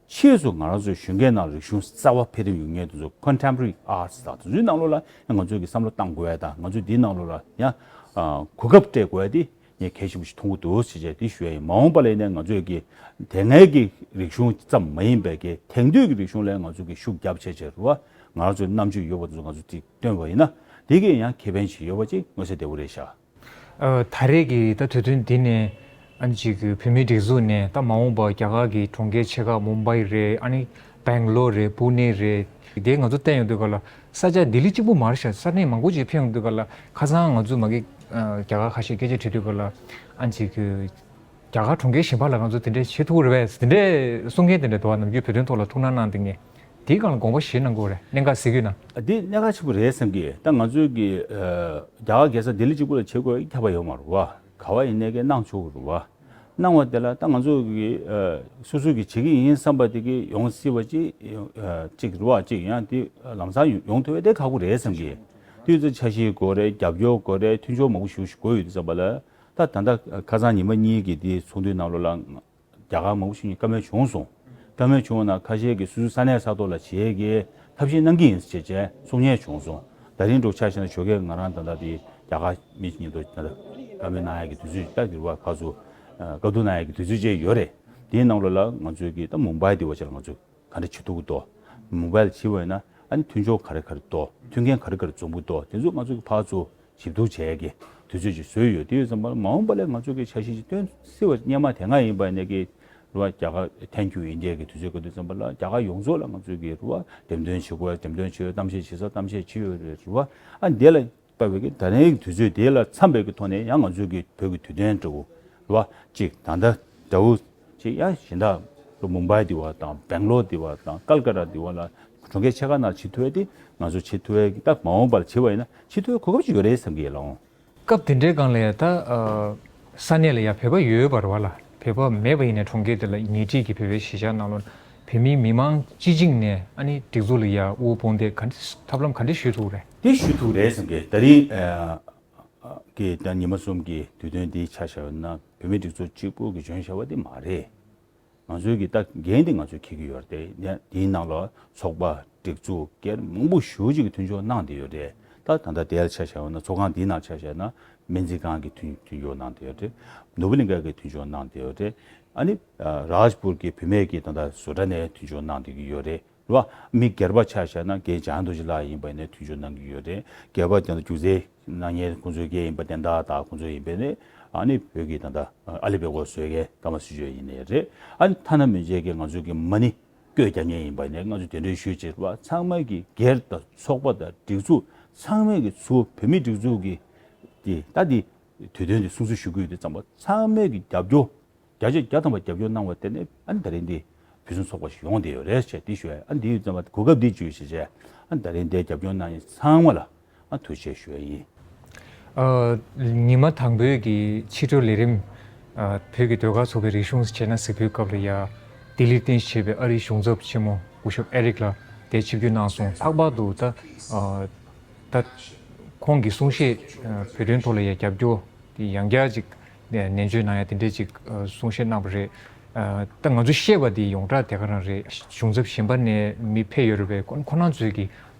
ཕྱིས་སུ་ང་རང་ཚོའི་གཞོན་སྐྱེས་ནང་རིག་གཞུང་གསར་བ་འཕེལ་རིམ་ཡོང་མཁན་དེ་ཚོ་Contemporary Arts དང་དེ་ཚོའི་ནང་ལོགས་ལ་ཡང་ང་ཚོས་ཀྱི་བསམ་བློ་གཏང་དགོས་ཡ་དང་ང་ཚོས་འདིའི་ནང་ལོགས་ལ་ཡང་ཨ་གོ་སྐབས་སྤྲད་དགོས་ཡ་དེ་ངས་གལ་ཆེན་པོ་ཞིག་མཐོང་གི་འདུག་ཟེར་བྱས་དེ་ཞུ་ཡ་ཡིན། མ་འོངས་པ་ལ་ཡིན་ནའི་ང་ཚོས་ཀྱི་དེ་སྔའི་གི་རིག་གཞུང་ཙམ་མ་ཡིན་པའི་གི་དེང་དུས་ཀྱི་རིག་གཞུང་ལ་ང་ཚོས་ཀྱི་ཤུགས་རྒྱབ་བྱས་བྱས་རུ་བ་ང་རང་ཚོའི་རྣམ་དཔྱོད་ཡོད་པ་དེ་ཚོ་ང་ཚོས་དེ་བཏོན་པ་ཡིན་ན་དེ་གི་ཡང་ཁེ་ཕན་ཞིག་ཡོད་པ་ཅིག་མངོན་གསལ་དོད་པོ་རེད་ཤག་ཨ་ད་རེས་ཀྱི་ད་དུས་སྟོན་འདི་ནས་ཨ་ནི་ཅིག་གི་བོད་མིའི་སྒྲིག་འཛུགས་ནས་ད་མ་འོངས་པ་རྒྱ་གར་གྱི་གྲོང་ཁྱེར་ཆེ་ཁག་མུམ་བྷའི་རེད། ཨ་ནི་སྦེང་ལོར་རེད། པུ་ནེ་རེད། དེ་ང་ཚོ་བསྟན་ཡོང་དུས་ག་ལ་ས་ཆ་ལྡི་ལི་གཅིག་པུ་མ་རེད་ཤག་ས་གནས་མང་པོ་ཅིག་ཕེབས་ཡོང་དུས་ག་ལ་ཁ་སང་ང་ཚོ་མ་གི་ཨ་རྒྱ་གར་ཁ་ཤས་སྐད་ཆ་དྲིས་དུས་ག་ལ་ཨ་ནི་ཅིག་གི་རྒྱ་གར་གྲོང་ཁྱེར་གཞན་པ་ལ་ང་ཚོ་དེ་འདྲས་བྱེད་ཐུབ་རེད་པས་དེ་འདྲས་གསུང་མཁན་དེ་འདྲས་འདུག་བ། ནམ་རྒྱུན་བོད་དོན་ཐོག་ལ་ཐུགས་སྣང་གནང་བསྡད་མཁན་དེའི་སྒང་ལ་དགོངས་པ་བཞེས་གནང་དགོས་རེད། གནད་འགག་གཟིགས་ཡོད་ན། འདི་གནད་འགག་ཆེན་པོ་རེད་བསམ་གི། ད་ང་ཚོའི་གི་ཨ་རྒྱ་གར་རྒྱལ་ས་ལྡི་ལི་གཅིག་པུ་ལ་བྱེད་དགོས་ཁྱབ་པ་ཡོད་མ་རེད་བ། ག་བ་ཡིན་ནའི་གི་གནང་ཆོག་གི་རེད་བ། གནང་བ་དེ་ལ་ད་ང་ཚོ་གི་ཨ་སོ་སོ་གི་བྱེད་ཀྱི་ཡིན་བསམ་པ་དེ་གི་ཡོང་སྲིད་པ་ཅིག་ཨ་ཅིག་རེད་བ། ཅིག་ཡང་དེ་ལམ་སང་ཡོང་ཐུབ་པ་དེ་ཁག་པོ་རེད་བསམ་གི། དུས་ཚོད་འཆར་གཞི་དགོས་རེད། རྒྱབ་སྐྱོར་དགོས་རེད། མཐུན་ཕྱོགས་མང་པོ་ཞིག་དགོས་ཡོད་དུས་ཙམ་པ་ལ། ད་ད་ལྟ་ཁ་སང་ཉི་མ་གཉིས་ཀྱི་དེའི་ཚོགས་འདུའི་ནང་ལོགས་ལ་རྒྱ་གར་མང་པོ་ཞིག་ནས་བཀའ་མོལ་བྱུང་སོང་། བཀའ་མོལ་བྱུང་བ་ན་ཁ་ཤས་ཀྱིས་སོ་སོའི་ས་གནས་ས་ཐོག་ལ་བྱེད་ཡས་ཀྱི་ཐབས་ཤེས་གནང་གི་ཡིན་ཟེར་བྱས་གསུང་མཁན་བྱུང་སོང་། ད་རིང་འདྲ་ཆ་བཞག་ན་ཞོགས་ཀས་ང་རང་ད་ལྟ་དེ་རྒྱ་གར་མི་གཉིས་དུ་ད་ལྟ་བཀའ་མོལ་གནང་ཡས་ཀྱི་དུས་ཚོད་ད་གི་རུ་བ་ཕར་ཚུར་བཀའ་བསྡུར་གནང་ཡས་ཀྱི་དུས་ཚོད་ཅིག་ཡོད་རེད། དེའི་ནང་ལོགས་ལ་ང་ཚོའི་གི་ད་མུམ་བྷའི་དེ་བ་ཅིག་ལ་ང་ཚོས་ག་འདྲ་བྱེད་ཐུབ་ཀྱི་འདུག་མུམ་བྷའི་ལ་བྱེད་པ་ཡིན་ན་ཨ་ནི་མཐུན་ཕྱོགས་ག་རེ་ག་རེ་འདུག་མཐུན་རྐྱེན་ག་རེ་ག་རེ་འཛོམས་ཀྱི་འདུག་དེ་ཚོ་ང་ཚོ་གི་ཕར་ཚུར་ཞིབ་བསྡུར་བྱེད་ཡས་ཀྱི་དུས་ཚོད་ཅིག་བཟོས་ཡོད། དེ་ཡོད་ཙམ་པ་ལ་མ་འོངས་པ་ལ་ང་ཚོ་གི་འཆར་གཞི་ཅིག་སྟོན་སྲིད་པ། སྔོན་མ་དེ་སྔ་ཡིན་པ་ཡིན་ནའི་གི་རུ་བ་རྒྱ་གར་ཐེན་ཁྱུ་ཨིན་ཌི་ཡ་གི་དུས་ཚོད་བཀའ་བསྡུར་ཙམ་པ་ལ་རྒྱ་གར་ཡོངས་རྫོགས་ལ་ང་ཚོ་གི་རུ་བ་འགྲེམས་སྟོན་བྱེད་དགོས། འགྲེམས་སྟོན་བྱེད་ཡོད། གཏམ་བཤད་བྱེད་ས་གཏམ་བཤད་བྱེད་ཡོད་རེད། རུ་བ་ཨ་འདི་ལ་ལྟ་བའི་གི་ད་རེས་ཀྱི་དུས་ཚོད་དེ་ལ་འཚམས་པའི་གི་ཐོག་ནས་ཡང་ང་ཚོའི་གི་བོད་ཀྱི་དུས་སྟོན་འདྲ་བོ་རུ་བ་ཅིག་ད་ལྟ་འདྲ་བོ་ཅིག་ཡང་གཞན་དག་མུམ་བྷའི་དེ་བ་དང་། སྦེང་ལོར་དེ་བ་དང་། ཀལ་ཀ་ཏ་དེ་བ་ལ་གྲོང་ཁྱེར་ཆེ་ཁག་ནང་བྱེད་ཐུབ་ཡས་དེ་ང་ཚོ་བྱེད་ཐུབ་ཡས་ཀྱི་ད་མ་འོངས་པར་བྱེད་པ་ཡིན་ན་བྱེད་ཐུབ་ཡས་གོ་སྐབས་ཅིག་ཡོད་རེད་བསམ་གི་ཡོད་ལགས། སྐབས་དེ་འདྲའི་སྒང་ལ་ཡ་ད་ཨ་ས་གནས་ལ་ཡ་བོད་པ་ཡོད་པ་རེད་བ་ལ། བོད་པ་མེད་པ་ཡིན་ནའི་གྲོང་ཁྱེར་དེ་ལ་ཉེ་འཁྲིས་ཀྱི་བོད་པའི་གཞིས་ཆགས་ནང་ལོགས་བོད་མིའི་མི་མང་སྤྱི་བྱིངས་ནས་ཨ་ནི་སྒྲིག་འཛུགས་ལ་ཡ་དབུ་དཔུང་འདེགས་ག་འདྲ་ཐབས་ལམ་ག་འདྲ་ཞུ་ཐུབ་རེད། དེ་ཞུ་ཐུབ་རེད་བསམ་གི། ད་རིང་ཨ་གི་ད་ཉི་མ་གསུམ་གྱི་དུས་སྟོན་འདི་ཆ་བཞག་ན་བོད་མིའི་སྒྲིག་འཛུགས་གཅིག་པུ་གིས་བྱུང་བཞག་པ་དེ་མ་རེད། ང་ཚོའི་གི་ད་འགན་དེ་ང་ཚོས་འཁྱེར་གྱི་ཡོད་རེད་དེ། དེའི་ནང་ལ་ཚོགས་པ་སྒྲིག་འཛུགས་སྒེར་མང་པོ་ཞེ་པོ་ཅིག་གིས་མཐུན་སྦྱོར་གནང་བསྡད་ཡོད་རེད། ད་ད་ལྟ་དེ་ལ་ཆ་བཞག་ན་ཚོགས་ཁང་འདིའི་ནང་ཆ་བཞག་ན་སྨན་རྩིས་ཁང་གིས་མཐུན་མཐུན་སྦྱོར་གནང་བསྡད་ཡོད་རེད། ནོར་བུ་གླིང་ག་གིས་མཐུན་སྦྱོར་གནང་བསྡད་ཡོད་རེད། ཨ་ནི་རཱཇ་པུར་གྱི་བུད་མེད་ཀྱིས་ད་ལྟ་བཟོ་གྲྭ་ནས་མཐུན་སྦྱོར་གནང་བསྡད་ཀྱི་ཡོད་རེད། རེད་བ། མི་སྒེར་པ་ཆ་བཞག་ན་རྒན་འཇམ་དབྱངས་རྡོ་རྗེ་ལགས་ཡིན་པ་ཡིན་ནའི་མཐུན་སྦྱོར་གནང་གི་ཡོད་རེད། སྒེར་པ་དེ་འདྲ་སྒྱུ་རྩལ་གནང་མཁན་ཁོང་ཚོའི་སྐད་ཡིན་པ་དེ་འདྲ་དང་། ཁོང་ཚོ་ཡིན་པ་ནི་ཨ་ནི་བོད་ཀྱི་ད་ལྟ་ཨ་ལི་སྦེ་གོ་བཟོས་མཁན་ཀརྨ་སྲིད་ཆོས་ཡིན་ནའི་རེད། ཨ་ནི་ཐ་ན་མི་རྗེ་གི་ང་ཚོ་གི་མ་ཎི་བཀོད་རྒྱག་མཁན་ཡིན་པ་ནི་ང་ཚོ་གདན་འདྲེན་ཞུས་བྱས་རེད་བ། ཚང་མ་གི་སྒེར་དང་ཚོགས་པ་དང་སྒྲིག་འཛུགས་ཚང་མ་གི་ཚུར་བོད་མིའི་སྒྲིག་འཛུགས་ཀྱི་དེ་ད་དེ་དུས་སྟོན་དེ་སྲུང་བརྩི་ཞུ་གི་ཡོད་དུས་ཙམ་པ་ཚང་མ་གི་རྒྱབ་སྐྱོར་བརྒྱ་ཆ་བརྒྱ་ཐམ་པ་རྒྱབ་སྐྱོར་གནང་བ་དེ་ནི་ཨ་ནི་ད་རིང་འདི་ཕུན་སུམ་ཚོགས་པ་ཞིག་ཡོང་བསྡད་ཡོད་རེད་ཅེས་འདི་ཞུ་ཡ། ཨ་ནི་འདི་ཡོད་ཙམ་པ་གོ་སྐབས་འདི་བརྒྱུད་བྱས་བྱས་ཨ་ནི་ད་རིང་འདིར་རྒྱབ་སྐྱོར་གནང་མཁན་ཚང་མ་ལ་ཨ་ཐུགས་རྗེ་ཆེ་ཞུ་ཡ་ཡིན། ཨ། ཉི་མ་དང་པོའི་གི་ཕྱི་དྲོ་ལས་རིམ། ཨ། བོད་ཀྱི་ཟློས་གར་ཚོགས་པའི་རིག་གཞུང་ཟེར་ན་གཟིགས་འབུལ་སྐབས་ལ་ཡ་ལྡི་ལིར་རྟེན་གཞི་བྱས་པའི་ཨ་རིའི་གཞུང་ཚབ་ཆེན་མོ་སྐུ་ཞབས་ཨེ་རིག་ལགས་དེ་ཆིབས་བསྒྱུར་གནང་སོང་། ལྷག་པར་དུ་ད་ཨ། ད་ཁོང་གི་གསུང་བཤད་ཨ། བོད་དོན་ཐོག་ལ་ཡ་རྒྱབ་སྐྱོར་དེ་ཡང་བསྐྱར་ཅིག་ནན་བརྗོད་གནང་ཡ་དེ་འདྲས་ཅིག་གསུང་བཤད་གནང་བ་རེད། ད་ང་ཚོས་ཤེས་པ་དེ་ཡོངས་གྲགས་དེ་ག་རང་རེད། གཞུང་ཚབ་གཞན་པ་ནས་མི་ཕེབས་ཡོད་རེད་པས། ཁོ་ཁོ་རང་ཚོས་ཀྱིས་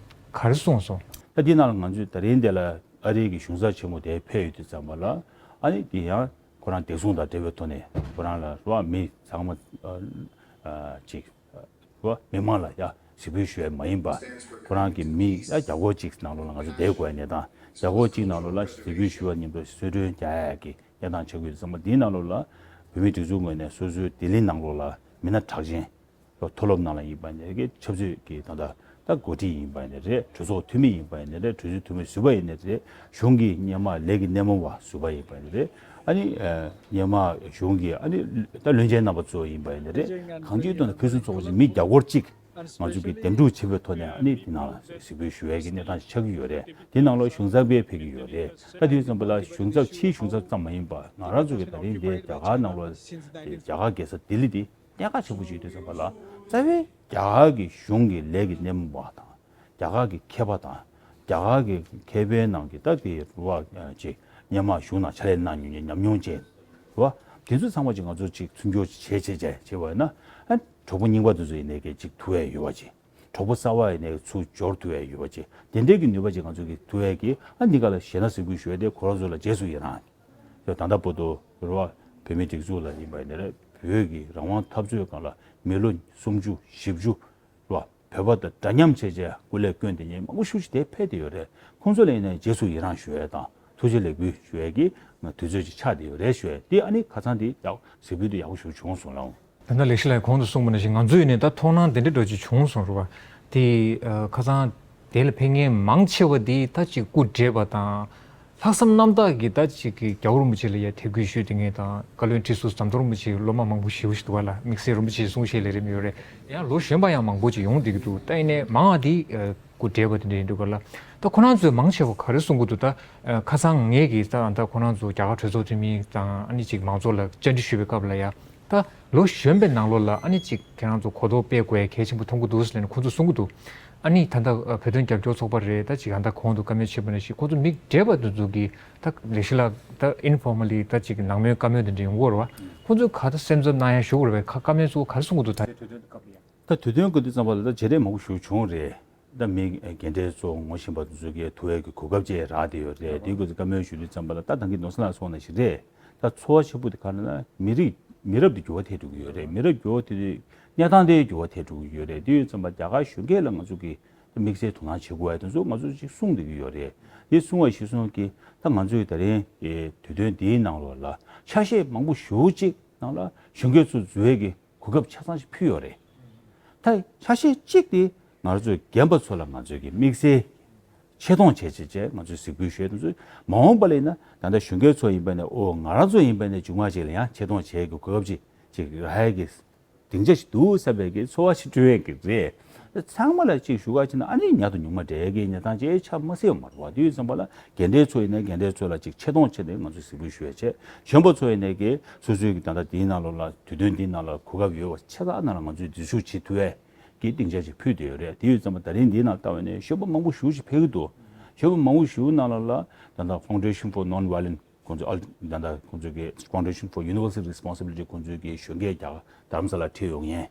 ག་རེ་གསུངས་སོང་། ད་འདི་ནང་ལ་ང་ཚོས་ད་རིང་འདི་ལ་ཨ་རིའི་གི་གཞུང་ཚབ་ཆེན་མོ་དེ་ཕེབས་ཡོད་དུས་ཙམ་པ་ལ་ཨ་ནི་དེ་ཡང་ཁོ་རང་བདེ་སྲུང་དང་འབྲེལ་བའི་ཐོག་ནས་ཁོ་རང་ལ་རོ་མི་ཚང་མ་ཅིག་རོ་མི་མང་ལ་ཡ་གཟིགས་འབུལ་ཞུ་ཡ་མ་ཡིན་པ། ཁོ་རང་གི་མི་ཡ་རྒྱ་སྒོར་གཅིག་ནང་ལོགས་ལ་ང་ཚོ་བསྡད་དགོས་ཡ་གནས་སྟངས། རྒྱ་སྒོར་གཅིག་ནང་ལོགས་ལ་གཟིགས་འབུལ་ཞུ་བ་མཉམ་དུ་གསོལ་མགྲོན་རྒྱག་ཡ་གི་གནས་སྟངས་ཆགས་ཀྱི་ཡོད་ཙང་མ་འདིའི་ནང་ལོགས་ལ་བོད་མིའི་སྒྲིག་འཛུགས་ངོས་ནས་སོ་སོའི་ལྡི་ལི་ནང་ལོགས་ལ་མི་སྣ་གྲགས་ཅན་མཐོ་སློབ་ནང་ལ་ཡིན་པ་ཡིན་ནའི་གི་ཆབ་སྲིད་ཀྱི་ད་ལྟ་ད་འགོ་ཁྲིད་ཡིན་པ་ཡིན་ནའི་རེད། གྲོས་ཚོགས་འཐུས་མི་ཡིན་པ་ཡིན་ནའི་རེད། གྲོས་ཚོགས་འཐུས་མི་ཟུར་པ་ཡིན་ནའི་རེད། གཞུང་གི་སྔོན་མ་ལས་ཀྱི་སྣེ་མོ་བ་ཟུར་པ་ཡིན་པ་ཡིན་ནའི་རེད། ཨ་ནི་སྔོན་མ་གཞུང་གི་ཨ་ནི་ད་བློན་ཆེན་རྣམ་པ་ཚོ་ཡིན་པ་ཡིན་ནའི་རེད། གང་ཅིའི་ཐོག་ནས་ཕུན་སུམ་ཚོགས་པ་ཞིག་མི་རྒྱ་སྒོར་གཅིག་ང་ཚོ་གི་འདེམས་སྒྲུག་བྱེད་པའི་ཐོག་ནས་ཨ་ནི་དེ་ནང་ལ་གཟིགས་འབུལ་ཞུ་ཡས་ཀྱི་གནས་སྟངས་ཤིག་ཆགས་ཀྱི་ཡོད་རེད། དེ་ནང་ལ་གཞུང་ཚབ་པས་ཕེབས་ཀྱི་ཡོད་རེད། ད་དུས་ཙམ་པ་ལ་གཞུང་ཚབ་ཕྱིའི་གཞུང་ཚབ་ཙམ་མ་ཡིན་པ་ང་རང་ཚོ་གི་ད་རིང་འདིར་རྒྱ་གར་ནང་ལོགས་རྒྱ་གར་རྒྱལ་ས་ལྡི་ལི་འདི་གནད་འགག་ཆེན་པོ་ཞིག་ཡོད་དུས་ཙམ་པ་ལ་རྩ་བའི་རྒྱ་གར་གྱི་གཞུང་གི་ལས་ཀྱི་སྣེ་མོ་བ་དང་། རྒྱ་གར་གྱི་མཁས་པ་དང་། རྒྱ་གར་གྱི་མཁས་པའི་ནང་གི་ད་དེ་རུ་བ་ཅིག་སྔོན་མ་གཞུང་ནང་ཕྱག་ལས་གནང་མྱོང་མཁན་ཉམས་མྱོང་ཅན་རུ་བ་དེ་ཚོ་ཚང་མ་ཅིག་ང་ཚོ་ཅིག་མཐུན་སྦྱོར་ཅིག་བྱས་བྱས་བྱས་བྱས་པ་ཡིན་ན་ཨ་གྲོགས་པོ་རྙིང་པ་དེ་ཚོ་ཡིན་ནའི་གི་ཅིག་ཐུག་ཡས་ཡོད་པ་ཅིག་གྲོགས་པོ་གསར་པ་ཡིན་ནའི་ཚུར་འབྱོར་ཐུབ་ཡས་ཡོད་པ་ཅིག་དེ་འདྲའི་གི་ནུས་པ་ཅིག་ང་ཚོ་གི་ཐུབ་ཡས་གི་ཨ་འདི་ག་ལ་ཞེ་ན་གཟིགས་འབུལ་ཞུ་ཡས་དེ་ཁོ་རང་ཚོ་ལ་རྗེས་སུ་ཡི་རང་། ད་ལྟ་བར་དུ་རུ་བ་བོད་མི་སྒྲིག་འཛུགས་ལ་ཡིན་པ་ཡིན་ནའི་རེད། བོད་ཀྱི་རང་དབང་འཐབ་རྩོད་སྒང་ལ་མི་ལོ་སུམ་ཅུ་བཞི་བཅུ་རུ་བ་བོད་པ་དང་འདྲ་མཉམ་བྱས་བྱས་སྐུ་ལས་བསྐྱོན་བསྡད་མཁན་མང་པོ་ཞེ་པོ་ཅིག་དེ་ཕེབས་བསྡད་ཡོད་རེད། ཁོང་ཚོ་ལ་ཡིན་ནའི་རྗེས་སུ་ཡི་རང་ཞུ་ཡས་དང་ཐུགས་རྗེ་ལེགས་འབུལ་ཞུ་ཡས་ཀྱི་ང་དུས་ཚོད་ཅིག་ཆགས་བསྡད་ཡོད་རེད་ཞུ་ཡས་དེ་ཨ་ནི་ཁ་སང་དེ་ཡག་གཟིགས་འབུལ་དེ་ཡག་པོ་ཞེ་པོ་བྱུང་སོང་ལགས། ད་ལྟ་ལེགས་བཤད་ལགས་གོང་དུ་གསུངས་པ་ནང་བཞིན་ང་ཚོ་ཡིན་ནའི་ད་མཐོང་སྣང་དེ་འདྲ་འདྲ་ཅིག་བྱུང་སོང་རུ་བ། དེ་ཨ་ཁ་སང་དེ་ལ་ཕེབས་མཁན་མང་ཆེ་བ་དེ་ད་ཅིག་སྐུ་བགྲེས་པ་དང་ ལྷག་བསམ་རྣམ་དག་གིས་ད་ཅིག་གི་རྒྱལ་བ་རིན་པོ་ཆེ་ལ་ཡ་དད་གུས་ཞུས་དེ་ངས་དང་བཀའ་བློན་ཁྲི་ཟུར་ཟམ་གདོང་རིན་པོ་ཆེའི་སློབ་མ་མང་པོ་ཞེ་པོ་ཞིག་འདུག་ག་ལ། དམིགས་བསལ་རིན་པོ་ཆེའི་གསུང་བཤད་ལས་རིམ་ཡོད་རེད། ཡང་ལོ་གཞོན་པ་ཡང་མང་པོ་ཅིག་ཡོང་བསྡད་ཀྱི་འདུག་ད་ཡིན་ནའི་མང་བ་དེ་སྐུ་བགྲེས་པ་དེ་འདྲ་ཡིན་འདུག་ག་ལ། ད་ཁོ་རང་ཚོས་མང་ཆེ་བ་ག་རེ་གསུང་གི་འདུག་ད་ཁ་སང་ངས་ཀྱིས་ད་ད་ཁོ་རང་ཚོ་རྒྱ་གར་གྲོས་ཚོགས་འཐུས་མི་དང་ཨ་ནི་ཅིག་མང་ཚོགས་ལ་བཅར་འདྲི་ཞུས་པའི་སྐབས་ལ་ཡ། ད་ལོ་གཞོན་པའི་ནང་ལོགས་ལ་ཨ་ནི་ཅིག་ཁྱེད་རང་ཚོ་གོ་རྟོགས་སྤེལ་དགོས་གལ་ཆེན་པོ་མཐོང་གི་འདུག་ཟེར་ནས་ཁོང་ཚོས་གསུང་གི་འདུག་ཨ་ནི་ད་ལྟ་བོད་དོན་རྒྱབ་སྐྱོར་ཚོགས་པ་རེད། ད་ཅིག་ད་ལྟ་གོང་དུ་བཀའ་མོལ་བྱས་པ་ནང་བཞིན་ཁོང་ཚོ་མི་བགྲེས་པ་དེ་ཚོ་གིས་ད་ལས་གཞི་ལ་ད་ཨིན་ཕོར་མལ་ལི་ད་ཅིག་ནང་མོལ་བཀའ་མོལ་དེ་འདྲ་ཡོང་གི་ཡོད་རེད་བ། ཁོང་ཚོས་ག་ད་སེམས་འཚབ་གནང་ཡ་ཞུ་དགོས་རེད་བས། ཁ་བཀའ་མོལ་ཚོ་ག་རེ་གསུང་གི་འདུག་ད། ད་དུས་སྟོན་གོ་དུས་ཙམ་པ་ལ་ད་བརྗེ་རེས་མང་པོ་ཞིག་བྱུང་རེད། ད་མི་རྒན་གྲས་ཚོ་ངོ་ཤེས་པ་དེ་ཚོ་གིས་ཐུག་ཡས་ཀྱི་གོ་སྐབས་ཅིག་རག་བསྡད་ཡོད་རེད། དེའི་སྐོར་གྱི་བཀའ་མོལ་ཞུ་དུས་ཙམ་པ་ལ་ད་ད་གིན་ནོར་བཟང་ལགས་གསུངས་ནང་བཞིན་རེད། ད་ཚོར་བ་ཆེན་པོ་དེ་ག་རེ་ན་མི་རིགས་མི་རབས་དེ་འགྱུར་བ་ཐེབས་འགྲོ་གི་ཡོད་རེད། མི་རབས་འགྱུར་བ་དེ་དུས་གནས་སྟངས་དེ་འགྱུར་བ་ཐེབས་འགྲོ་གི་ཡོད་རེད། དེ་ཡོད་ཙམ་པ་རྒྱ་གར་གཞོན་སྐྱེས་ལ་ང་ཚོ་གིས་དམིགས་བསལ་དོ་སྣང་བྱེད་དགོས་ཡ་དེ་ཚོ་ང་ཚོ་ཅིག་གསུངས་བསྡད་ཀྱི་ཡོད་རེད། དེ་གསུང་བ་གཞིར་བཟུང་གིས་ད་ང་ཚོའི་ད་རིང་གི་དུས་སྟོན་འདིའི་ནང་ལོགས་ལ་ཆ་ཤས་མང་པོ་ཞེ་པོ་ཅིག་ནང་ལ་གཞོན་སྐྱེས་ཚོ་འཛུལ་ཡས་ཀྱི་གོ་སྐབས་ཆ་ཚང་ཞིག་ཕུལ་ཡོད་རེད། ད་ཆ་ཤས་གཅིག་དེ་ང་རང་ཚོའི་རྒན་པ་ཚོ་ལ་ང་ཚོས་ཀྱི་དམིགས་བསལ་ཆེ་མཐོང་བྱས་བྱས་བྱས་ང་ཚོས་གཟིགས་འབུལ་ཞུ་ཡས་དེ་ཚོ་མ་འོངས་པ་ལ་ཡིན་ན་ད་ལྟ་གཞོན་སྐྱེས་ཚོ་ཡིན་པ་ནས་ཨོ་ང་རང་ཚོ་ཡིན་པ་ནས་མཇུག་མ་ཅིག་ལ་ཡང་ཆེ་མཐོང་བྱེད་ཀྱི་གོ་སྐབས་ཅིག་ཅིག་རག་ཡས་ཀྱི་སྡིངས་ཆ་ཞིག་འདུག་བསམ་པའི་གི་ཚོར་བ་ཞིག་སྤྲོད་ཡས་ཀྱི་རེད། ཚང་མ་ལ་ཅིག་ཞུ་ག་ཕྱིན་ན་ཨ་ནི་ཉག་ཏུ་ཉུང་མ་འདྲ་གི་གནས་སྟངས་ཅིག་ཆགས་མ་སྲིད་པ་མ་རེད་བ། དེ་ཡོད་ཙམ་པ་ལ་རྒན་གྲས་ཚོ་ཡིན་ན་རྒན་གྲས་ཚོ་ལ་ཅིག་ཆེ་མཐོང་བྱས་ནས་ང་ཚོས་གཟིགས་འབུལ་ཞུ་ཡས་བྱས། གཞོན་པ་ཚོ་ཡིན་ནའི་གི་སོ་སོའི་གི་ད་ལྟ་འདིའི་ནང་ལོགས་ལ་དུས་སྟོན་འདིའི་ནང་ལ་གོ་སྐབས་ཡོད་པ་ཆ་ཚང་ནང་ལ་ང་ཚོས་འཛུལ་ཞུགས་བྱེད་ཐུབ་ཡས་ཀྱི་སྡིངས་ཆ་ཅིག་ཕུལ་བསྡད་ཡོད་རེད། དེ་ཡོད་ཙམ་པ་ད་རིང་འདིའི་ནང་ལྟ་བ་ནས་གཞོན་པ་མང་པོ་ཞེ་པོ་ཅིག་ཕེབས་ཀྱི་འདུག་གཞོན་པ་མང་པོ་ཞེ་པོ་ནང་ལོགས་ལ་ད་ལྟ་Foundation for Non-Violent ཁོང་ཚོས་ཨལ་ད་ལྟ་ཁོང་ཚོས་ཀྱི་Foundation for Universal Responsibility ཁོང་ཚོས་ཀྱི་གཞོན་སྐྱེས་རྒྱ་གར་རྡ་རམ་ས་ལ་ཁྲིད་ཡོང་མཁན།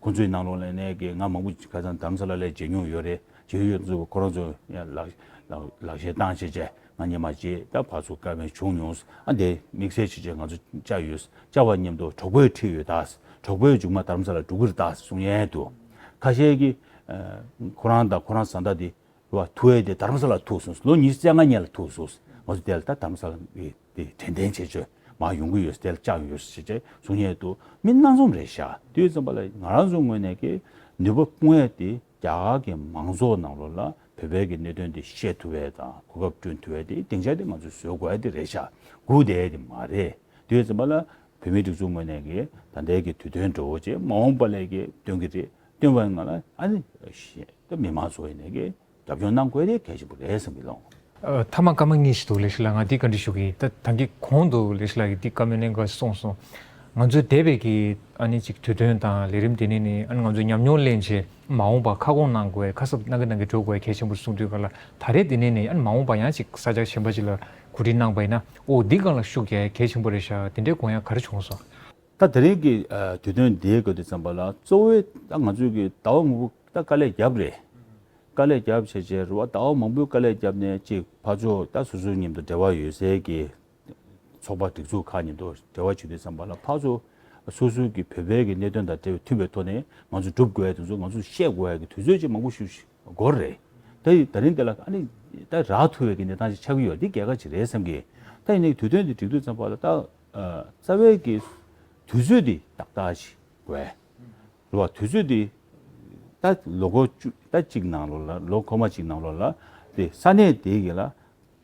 ཁོང་ཚོའི་ནང་ལོགས་ལ་ནས་ཀྱི་ང་མང་པོ་ཁ་སང་རྡ་རམ་ས་ལ་ལ་མཇལ་མྱོང་ཡོད་རེད། མཇལ་ཡོད་ཚོ་ཁོ་རང་ཚོ་ཡང་ལག་ལག་ལག་ཤེས་བཏང་བྱས་བྱས་ང་ཉི་མ་གཅིག་ད་ཕར་ཚུར་བཀའ་མོལ་བྱུང་མྱོང་། ཨ་འདི་དམིགས་བསལ་བྱས་བྱས་ང་ཚོ་བཅར་ཡོད། བཅར་བ་མཉམ་དུ་གྲོགས་པོས་ཁྲིད་ཡོད་ད། གྲོགས་པོས་མཇུག་མ་རྡ་རམ་ས་ལ་འགྲོ་གི་རེད་ད་གསུང་ཡས་འདུག་ཁ་ཤས་ཀྱིས་ཁོ་རང་དང་ཁོ་རང་བཟའ་ཟླ་དེ་རེད་བ། ཐུག་ཡས་དེ་རྡ་རམ་ས་ལ་ཐུག་སོང་། ལོ་ཉི་ཤུ་རྩ་ལྔ་ཉེ་ལ་ཐུག་སོང་། ང་ཚོ་དེ་ལ་ད་རྡ་རམ་ས་ལ་དེ་དྲན་རྟེན་བྱེད་ཆོག་མར་ཡོང་གི་ཡོད། དེ་ལ་བཅར་ཡོད་ཟེར་བྱས་གསུང་ཡས་འདུག་མི་སྣ་འཛོམས་རེད་ཤག་དེ་ཡོད་ཙམ་པ་ལ་ང་རང་ཚོ་ངོས་ནས་ཀྱི་ནུས་པ་སྤུངས་ཡས་དེ་རྒྱ་གར་གྱི་མང་ཚོགས་ནང་ལོགས་ལ་བོད་པའི་གི་གནད་དོན་དེ་བཤད་ཐུབ་ཡས་དང་གོ་སྐབས་བསྐྲུན་ཐུབ་ཡས་དེ་སྡིངས་ཆ་དེ་ང་ཚོས་བཟོ་དགོས་ཡས་དེ་རེད་ཤག་སྒུག་བསྡད་ཡས་དེ་མ་རེད། དེ་ཡོད་ཙམ་པ་ལ་བོད་མིའི་སྒྲིག་འཛུགས་ངོས་ནས་ཀྱི་ད་ལྟའི་གི་དུས་སྟོན་འགྲོ་བོ་བྱས་མ་འོངས་པ་ལ་ཀྱི་སྟོན་གྱི་རེད། སྟོན་པ་ང་ལ་ཨ་ནི་ད་མི་མང་ཚོ་ཡིན་ནའི་གི་རྒྱབ་སྐྱོར་གནང་དགོས་དེ་གལ་ཆེན་པོ་རེད་བསམ་གྱི་ལོང་། ཨ། མཐའ་མ་སྐར་མ་གཉིས་ཤིག་འདུག་ལས་ཤི་ལ་ང་འདི་བཀའ་འདྲི་ཞུ་གི་ཡིན། ད་ད་གིན་གོང་དུ་ལས་ཤི་ལ་གིས་འདི་བཀའ་མོལ་གནང་ག་གསུངས་སོང་། ང་ཚོའི་འདས་པའི་གི་ཨ་ནི་ཅིག་དུས་སྟོན་དང་ལས་རིམ་དེ་ནས་ནི་ཨ་ནི་ང་ཚོའི་ཉམས་མྱོང་ལེན་བྱས་མ་འོངས་པ་ཁ་སྐོང་གནང་དགོས། ཁ་གསབ་གནང་གི་གནང་གི་འགྲོ་དགོས་གལ་ཆེན་པོ་གསུངས་དུས་ག་ལ་ད་རེས་དེ་ནས་ནི་ཨ་ནི་མ་འོངས་པ་ཡང་ཅིག་ས་ཆ་གཞན་པ་ཅིག་ལ་གོ་སྒྲིག་གནང་པ་ཡིན་ན་ཨོ་འདི་སྒང་ལ་ཤུགས་རྒྱག་གལ་ཆེན་པོ་རེད་ཤག་དེ་འདྲའི་དགོངས་ཡངས་ག་རེ་བྱུང་སོང་། ད་དེ་རིང་གི་ཨ་དུས་སྟོན་འདིའི་སྐབས་དུས་ཙམ་པ་ལ་གཙོ་བོའི་ད་ང་ཚོའི་གི་ཟླ་བ་མང་པོ་ད་དཀའ་ལས་བརྒྱབ་རེད། དཀའ་ལས་བརྒྱབ་བྱས་བྱས་རེད་བ། ཟླ་བ་མང་པོའི་དཀའ་ལས་བརྒྱབ་ནས་ཅིག་ཕར་ཚུར་ད་སོ་སོའི་མཉམ་དུ་འབྲེལ་བ་ཡོད་སའི་གི་ཚོགས་པ་སྒྲིག་འཛུགས་ཁག་མཉམ་དུ་འབྲེལ་བ་བྱེད་དུས་ཙམ་པ་ལ་ཕར་ཚུར་སོ་སོའི་གི་བོད་པའི་གི་གནད་དོན་དང་འབྲེལ་བའི་མཐུན་པའི་ཐོག་ནས་ང་ཚོ་སྒྲུབ་དགོས་ཡ་དེ་ཚོ་ང་ཚོས་བཤད་དགོས་ཡ་གི་དུས་ཚོད་ཅིག་མང་པོ་ཞིག་འགོར་རེད། ད་ཡི་ད་རིང་འདི་ལ་ཨ་ནི་ད་རག་ཐུབ་པའི་གི་གནས་སྟངས་ཅིག་ཆགས་ཀྱི་ཡོད། འདི་སྐད་ཆ་ཅིག་རེད་བསམ་གི། ད་ཡིན་ནའི་དུས་སྟོན་འདི་སྒྲིག་དུས་ཙམ་པ་ལ་ད་རྩ་བའི་གི་དུས་ཚོད་འདི་ཏག་ཏག་ཅིག་དགོས། རེད་བ། དུས་ཚོད་འདི་ད་ལོ་འཁོར་བཅུ་ད་གཅིག་ནང་ལོགས་ལ་ལོ་འཁོར་མ་གཅིག་ནང་ལོགས་ལ་དེ་ས་གནས་དེ་གི་ལ་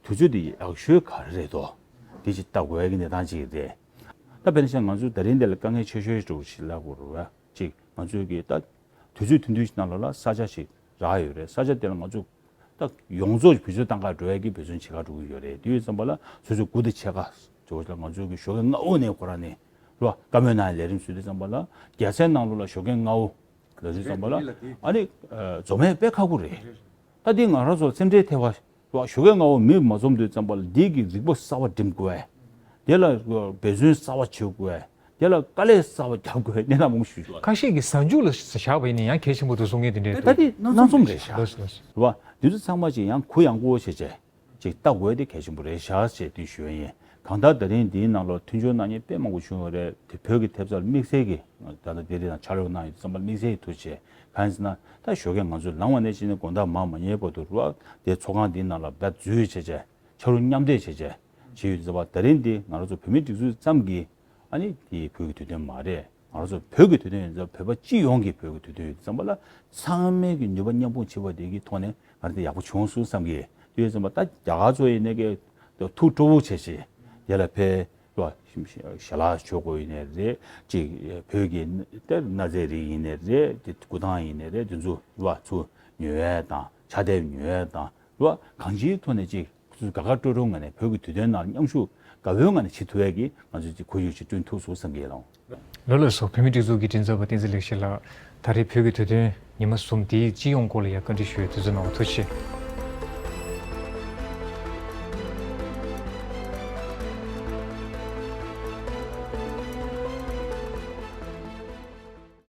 དུས་ཚོད་དེ་ཡག་ཤོས་ག་རེ་རེད་དོ། དེ་ཅིག་ལྟ་དགོས་ཀྱི་གནས་སྟངས་ཅིག་རེད། ད་དཔེར་ན་ཆ་ང་ཚོ་ད་རིང་འདི་ལ་དཀའ་ངལ་ཆེ་ཤོས་འདྲ་བོ་ཞིག་ལབ་དགོས་རེད་བ། ཅིག་ང་ཚོའི་གི་ད་དུས་ཚོད་ཐུང་ཐུང་ཞིག་ནང་ལོགས་ལ་ས་ཆ་ཞིག་རག་ཡོད་རེད། ས་ཆ་དེ་ལ་ང་ཚོ་ད་ཡོངས་རྫོགས་བེད་སྤྱོད་བཏང་ག་འགྲོ་ཡ་གི་འབད་བརྩོན་བྱེད་ག་འགྲོ་གི་ཡོད་རེད། དེ་ཡོད་ཙམ་པ་ལ་སོ་སོའི་འགོ་དེ་ཆེ་ག་འགྲོ་ལ་ང་ཚོའི་གི་ཞོགས་ཀས་སྔ་པོ་ནས་ཁོ་རང་ནས་རེད་བ། བཀའ་མོལ་གནང་ཡ་ལས་རིམ་བཟོས་དུས་ཙམ་པ་ལ་རྒྱལ་སའི་ནང་ལོགས་ལ་ཞོགས་ཀས་སྔ་པོ་ལ་དུས་ཙམ་པ་ལ་ཨ་ནི་འཛོམས་ཡ་དཔེ་ཁག་པོ་རེད། ད་འདི་ང་རང་ཚོ་སེམས་ཁྲལ་ཐེབས་པ། ཞོགས་ཀས་སྔ་པོ་མི་མ་འཛོམས་དུས་ཙམ་པ་ལ་འདི་གི་རིག་པ་གསར་པ་འགྲིམ་དགོས། དེ་ལ་འབད་བརྩོན་གསར་པ་བྱེད་དགོས། དེ་ལ་དཀའ་ལས་གསར་པ་རྒྱབ་དགོས་གནས་སྟངས་མང་པོ་ཞིག་ཁ་ཤས་ཀྱིས་གཟའ་མཇུག་ལ་བཞག་པ་ཡིན་ན་ཡང་གལ་ཆེན་པོ་འདུག་གསུང་མཁན་དེ་འདྲས་འདུག་ད་འདི་སྣ་འཛོམས་རེད་ཤག་ལགས་སོ་ལགས་སོ། རེད་བ། འདི་ཚོ་ཚང་མ་ཅིག་ཡང་གུ་ཡངས་པོ་བྱས་བྱས་ཅིག་ལྟ་དགོས་དེ་གལ་ཆེན་པོ་རེད་ཤག་ཅེས་དེ་ཞུ་ཡ་ཡིན། གང་ལྟར་ད་རིང་འདིའི་ནང་ལོགས་མཐུན་སྦྱོར་གནང་མཁན་དཔེ་མང་པོ་བྱུང་ཡོད་རེད། དེ་བོད་ཀྱི་ཐེབས་རྩ་ལ་དམིགས་བསལ་གྱི་ད་ལྟ་ལྡི་ལི་དང་ཕྱག་ལས་གནང་ཡོད་དུས་ཙམ་པ་དམིགས་བསལ་གྱི་ཐུགས་རྗེ་ཆེ། གང་ཡིན་ཟེར་ན་ད་ཞོགས་ཀས་ང་ཚོས་ལངས་པ་ནས་བྱས་ནས་དགོང་དག་མར་མ་ཉལ་བར་དུ་རུ་བ་དེ་ཚོགས་ཁང་འདིའི་ནང་ལ་བརྡ་འཛུལ་བྱས་བྱས་ཕྱག་རོགས་མཉམ་འདེགས་བྱས་བྱས་བྱས་ཡོད་དུས་ཙམ་པ་ད་རིང་འདི་ང་རང་ཚོ་བོད་མིའི་སྒྲིག་འཛུགས་ཙམ་གྱིས་ཨ་ནི་དེ་བོད་ཀྱི་དུས་སྟོན་མ་རེད། ང་རང་ཚོ་བོད་ཀྱི་དུས་སྟོན་ཡིན་ཙང་བོད་པ་སྤྱི་ཡོངས་ཀྱི་བོད་ཀྱི་དུས་སྟོན་ཡིན་ཙམ་པ་ལ་ཚང་མས་ཀྱི་ནུས་པ་མཉམ་སྤུངས་བྱེད་པ་དེ་གི་ཐོག་ནས་ང་རང་ཚོ་ཡག་པོ་བྱུང་སོང་བསམ་གི་དེ་ཡོད་ཙམ་པ་ད་རྒྱ་གར་ཚོ་ཡིན་ནའི་གི་ ཐུགས་སྤྲོ་བོ་བྱས་བྱས་ཡར་ལ་ཕེབས་རེད་བ། ཞལ་ལག་མཆོད་སྒོ་ཡིན་ནའི་རེད། ཅིག་བོད་ཀྱི་གཏེར་གནའ་རྫས་རིགས་ཡིན་ནའི་རེད། དེ་འགོ་ཐང་ཡིན་ནའི་རེད། དེ་ཚོ་རེད་བ། ཚུར་ཉོ་ཡས་དང་ཕྱག་དེབ་ཉོ་ཡས་དང་རེད་བ། གང་ཅིའི་ཐོག་ནས་ཅིག་དགའ་དགའ་སྤྲོ་སྤྲོའི་ངང་ནས་བོད་ཀྱི་དུས་སྟོན་ནང་མཉམ་ཞུགས་དགའ་བོའི་ངང་ནས་བྱེད་ཐུབ་ཡས་ཀྱི་ང་ཚོས་ཅིག་ཁོར་ཡུག་ཅིག་བསྐྲུན་ཐུབ་སོང་བསམ་གྱི་ཡོད་ལགས། ལགས་སོ། བོད་མིའི་སྒྲིག་འཛུགས་ཀྱི་མགྲིན་ཚབ་པ་བསྟན་འཛིན་ལེགས་བཤད་ལགས། ད་རེས་བོད་ཀྱི་དུས་སྟོན་ཉི་མ་གསུམ་དེའི་སྤྱི་ཡོངས་སྐོར་ལ་ཡང་བཀའ་འདྲི་ཞུ་བའི་དུས་ཚོད་གནང་བར་ཐུགས་རྗེ་ཆེ།